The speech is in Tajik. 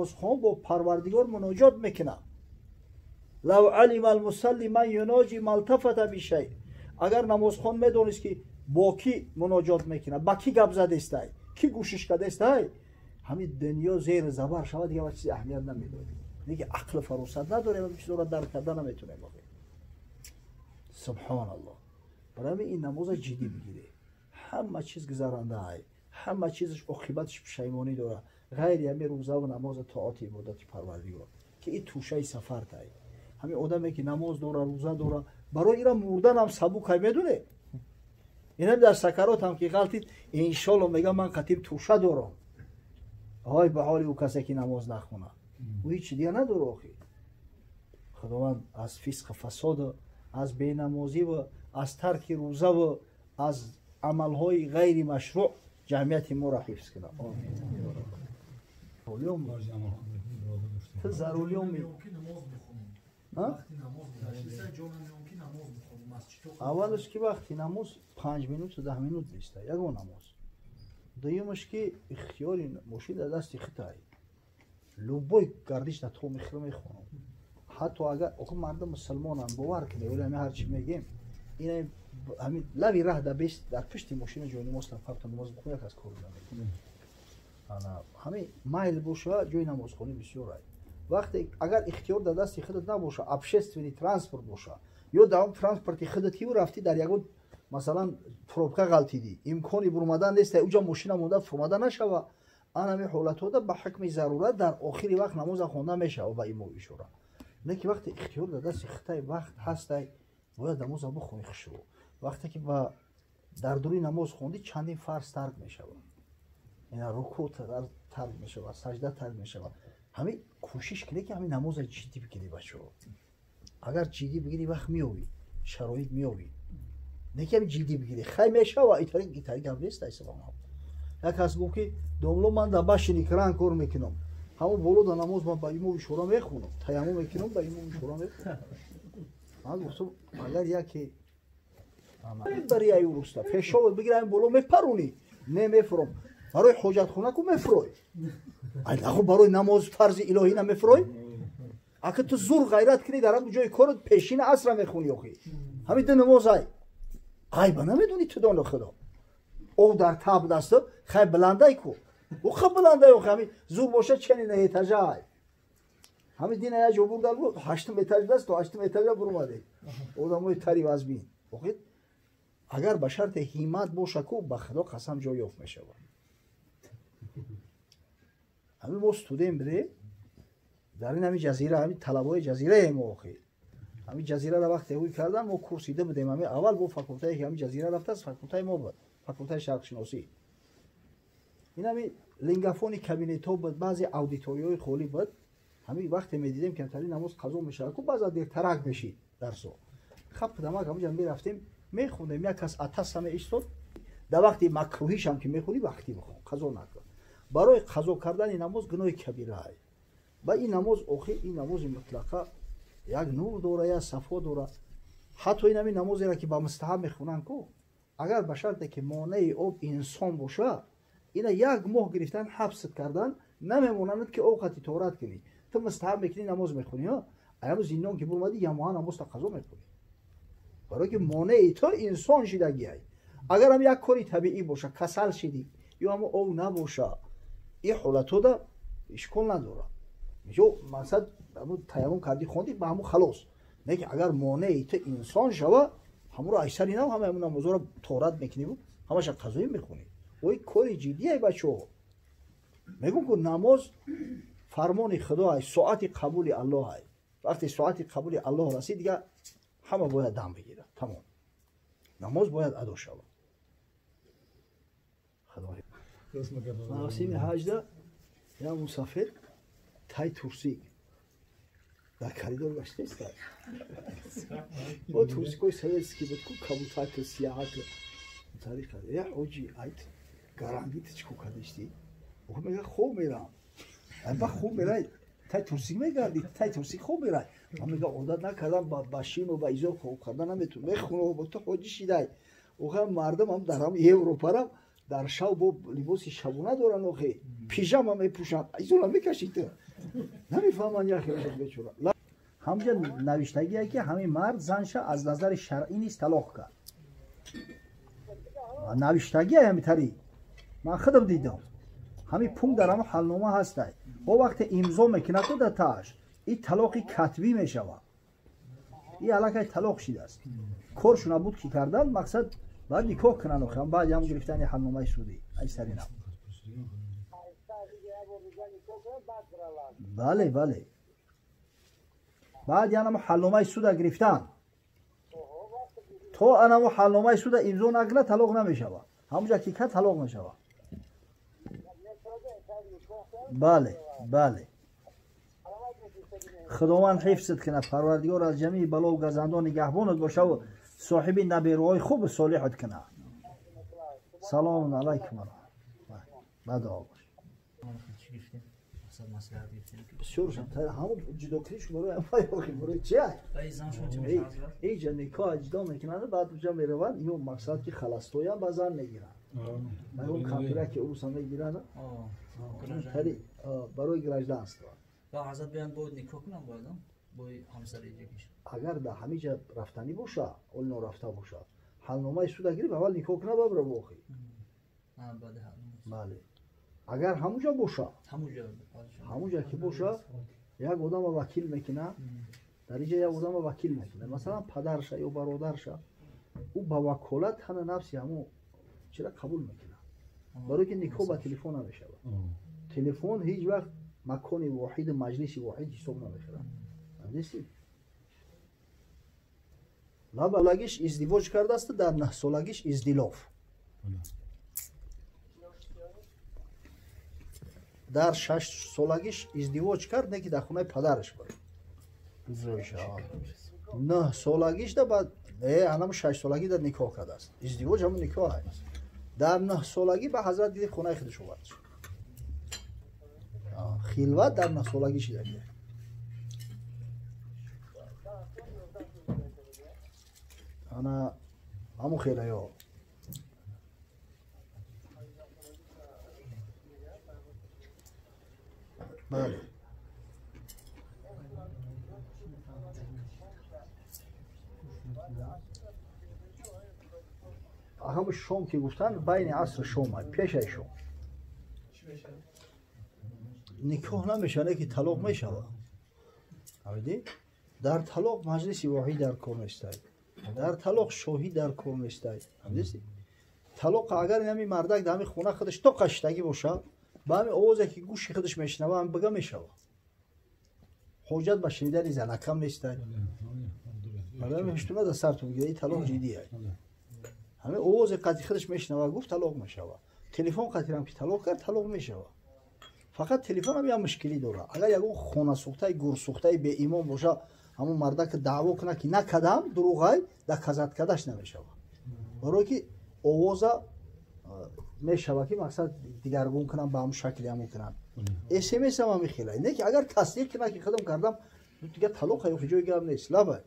Намозхон бо Парвардигор муноҷот мекунад. Лав алима алмусалли ман юноҷи малтафата бишай. Агар намозхон медонист, ки бо кӣ муноҷот мекунад, ба кӣ гап задестай, кӣ гӯшиш кардестай, ҳамин дунё зери забар шавад, дигар чизи аҳамият намедод. Неки ақлу фаросат надорем, ҳамин чизоро дарк карда наметонем. Субҳоналлоҳ. Барои ҳамин ин намоза ҷиддӣ бигиред. Ҳама чиз гузарандаай, ҳама чизаш оқибаташ пушаймонӣ дорад, ғайри ҳамин рӯзаву намоза, тоати, ибодати Парвардигор, ки ин тӯшаи сафартай. Ҳамин одаме ки намоз дора, рӯза дора, барои ира мурданам сабукай, медоне. Инам дар сакаротам ки ғалтид, иншолло мега, ман қатиб тӯша дорам. Ҳой ба ҳоли ӯ касе ки намоз нахона, ӯ ҳеҷ дига надора. Охи, Худованд аз фисқу фасоду аз бенамозиву аз тарки рӯзаву аз амалҳои ғайри машрӯъ ҷамъияти моро ҳифз кунад. Ту зарулиёми аввалаш ки вақти намоз 5 минуту 10 минут неста ягон намоз. Дуюмаш ки ихтиёри мошин дар дасти хитай, любой гардиш дар то мехӯра мехонам. Ҳатто агар охи мардум мусулмонанд, бовар кунед, вале ҳами ҳарчи мегем, ина ҳами лави раҳ да бест, дар пушти мошина ҷои намоз фарто намоз бихонӣ, як аз кор намекунад. Ҳами майл боша, ҷои намозхонӣ бисёр ай. Вақте агар ихтиёр дар дасти худат набоша, общественный транспорт боша ё дар он транспорти худат ки рафтӣ, дар ягон, масалан, пробка ғалтидӣ, имкони бурмадан нест, уҷа мошина монда, фурмада нашава, анами ҳолатҳода ба ҳукми зарурат дар охири вақт намоза хонда мешава ба имо ишора. Не ки вақте ихтиёр дар дасти хитай, вақт ҳастай, бояд намоза бихонӣ хушрӯ. Вақте ки ба дар дури намоз хондӣ, чандин фарз тарк мешавад, рукӯъ тарк мешавад, сажда тарк мешавад. Ҳамин кӯшиш кунед, ки ҳамин намоза ҷиддӣ бигирӣ, бачаҳо. Агар ҷиддӣ бигирӣ, вақт меёбӣ, шароит меёбӣ. Не ки ҳамин ҷиддӣ бигирӣ, хай мешава, итари итари гап нест. Айсалом, як кас гуфт, ки домло, ман дар башни кран кор мекунам, ҳамон боло дар намоз ман ба имом ишора мехонам, таяммум мекунам, ба имом ишора мехонам. Ман гуфтам, агар яке бари аю руста пешоват бигира, боло мепарунӣ? Не, мефуром. Барои ҳоҷатхона ку мефурой, аху барои намоз фарзи илоҳӣ намефурой? Ака, ту зур ғайрат кунӣ, дар ҳамн ҷои корот пешина асра мехонӣ. Охи, ҳамин ду намоз ай ғайба намедонӣ ту, доно худо. Ов дар таб дасту хай баландай ку, ӯ ха баландай. Охи, ҳамин зур боша, ченина этажа ай. Ҳамин дина як ҷо бурдан, ҳаштум этаж даст, то ҳаштум этажа бурмаде одамои тари вазбин. Охи, агар ба шарти ҳиммат боша ку, ба худо қасам, ҷой ёфт мешавад. Ҳамин мо студент будем дар ин ҳамин ҷазира, ҳамин талабои ҷазираем мо. Охи, ҳамин ҷазираро вақте ҳуй кардан, мо курсида будем. Ҳамин аввал бо факултае ки ҳамин ҷазира рафтааст, факултаи мо буд, факултаи шарқшиносӣ. Ин ҳамин лингафони кабинетҳо буд, баъзе аудиторияҳои холӣ буд. Ҳамин вақте медидем, ки амтари намоз қазо мешавад ку, баъза дертарак мешид дарсо, хап дамак ҳамҷа мерафтем, мехондем. Як кас атаса меистод. Дар вақти макрӯҳишам ки мехонӣ, вақтӣ бихон, қазо накун. Барои қазо кардани намоз гуноҳи кабираай. Ба ин намоз, охир, ин намози мутлақа як нур дора, як сафо дора. Ҳатто ин ҳамин намозеро ки ба мустаҳаб мехонанд ку, агар ба шарте ки монеи об инсон боша, ина як моҳ гирифтан, ҳабсат кардан, намемонанд ки об қати тоҳорат кунӣ. Ту мустаҳаб мекунӣ, намоз мехонӣ, аяму зиндон ки бурмадӣ, ямоҳа намозта қазо мекунӣ, барое ки монеи ту инсон шидагиай. Агарам як кори табиӣ боша, касал шидӣ ё ҳамо об набоша, ин ҳолатҳода ишкол надорад. Ё мақсад таяммум кардӣ, хондӣ, ба ҳамун халос. Не ки агар монеи ту инсон шава, ҳамуро айсари нав ҳама ҳамун намозҳоро тоҳорат мекуниву ҳамаша қазоӣ мехонӣ. Ой, кори ҷиддие, бачаҳо. Мегӯм ку, намоз фармони худо ай, соати қабули Аллоҳ ай. Вақте соати қабули Аллоҳ расид, дига ҳама бояд дам бигирад, тамом, намоз бояд адо шавад. Мавсими ҳаҷда як мусафир тай турсик дар коридор гаштеста. Бо турсикои советский буд ку, кабутаку, сияҳаку тариқа. Я ҳоҷи, айт гарангит чико кардишти? Мега, хоб мерам. Ба хоб мерай, тай турсик мегарди, тай турсик хоб мерай? Ман, мега, одат накардам, ба шиму ба изор хоб кардан наметун мехунам. Бо ту ҳоҷи шидай. Оха, мардум ҳам дар ҳам Европарам дар шав бо либоси шабона доранд, охе, пижама мепӯшанд, изора мекаши ту. Намефаҳманд як хелашон бечора. Ҳамҷа навиштагие ки ҳамин мард занша аз назари шаръӣ низ талоқ кард. Навиштагие ҳамитари. Ман худам дидам. Ҳамин пункт дар ҳамон ҳалнома ҳастай. О вақте имзо мекунад то дар тааш, ин талоқи катбӣ мешавад. Ин аллакай талоқ шидааст. Коршуна буд ки кардан, мақсад баъд никоҳ кунанд охиран, баъди ҳам гирифтани ҳалномаи судӣ. Ай саринам. Бале, бале. Баъди анамо ҳалномаи суда гирифтан. То анамо ҳалномаи суда имзо накунад, талоқ намешавад. Ҳамонҷа ки кард, талоқ мешавад. Бале, бале. Худованд ҳифзат кунад, Парвардигор аз ҷамии балову газандон нигаҳбонат бошаву соҳиби набераҳои хубу солиҳат кунад. Салому алайкум. Бадо бош. Бисёршам ҳамон ҷудокуниш барои ҳамаи барои чи ай? Иҷа никоҳ ҷудо мекунанд, баъд уҷа мераванд, ё мақсад ки халастоям ба зан мегиранд. Ягон кампира ки уруса мегиранд, барои гражданство. Агар дар ҳамиҷа рафтанӣ боша, оли норафта боша, ҳалномаи суда гирифт, аввал никоҳ кунад, баъд бира охи. Бале. Агар ҳамуҷа боша, ҳамуҷа ки боша, як одама вакил мекунад, дар иҷа як одама вакил мекунад, масалан падарша ё бародарша, ӯ ба ваколат ҳана нафси ҳамон чира қабул мекунад. Барои ки никоҳ ба телефон намешавад. Телефон ҳеҷ вақт макони воҳиду маҷлиси воҳид ҳисоб намехӯрад. Фаҳмидисти? Лагиш издивоҷ кардааст, дар 9 солагиш издилоф. Дар 6 солагиш издивоҷ кард, не ки дар хонаи падараш буд. 9 солагиш да баъд анам 6 солагӣ дар никоҳ кардааст. Издивоҷ ҳамон никоҳ аст. Дар 9 солагӣ ба ҳазрат гирифт, хонаи худаш овард. Хилват дар 9 солагӣ шида. Ана ҳамон хелаё. Бале. Ҳамн шом ки гуфтанд, байни аср шом, пешаи шом. Никоҳ намешавад, не ки талоқ мешавад. Фаҳмидӣ? Дар талоқ маҷлиси воҳид дар кор нестай. Дар талоқ шоҳид дар кор нестай. Фаҳмидисти? Талоқ агар ҳамин мардак дар ҳамин хона худаш то қаштагӣ боша, ба ҳамин овозе ки гӯши худаш мешунава, ҳам бига мешавад. Ҳоҷат ба шунидани занакам нестай. Барои ҳамин ҳуштуна дар сартон гирад, ин талоқ ҷиддӣ аст. Ҳамин овозе қатъи худаш мешунава, гуфт талоқ мешавад. Телефон қатъирам ки талоқ кард, талоқ мешавад. Фақат телефонам як мушкилӣ дорад. Агар ягон хонасӯхтаи гурсӯхтаи беимон боша, ҳамон мардака даъво кунад ки накардам, дурӯғай, доказать кардаш намешавад. Барое ки овоза мешавад ки мақсад дигаргун кунам, ба ҳамон шакли ҳамон кунам. СМС ҳам ҳамин хелай. Не ки агар тасдиқ кунад ки худам кардам, дигар талоқ ё ҷои гап нест. Лабай.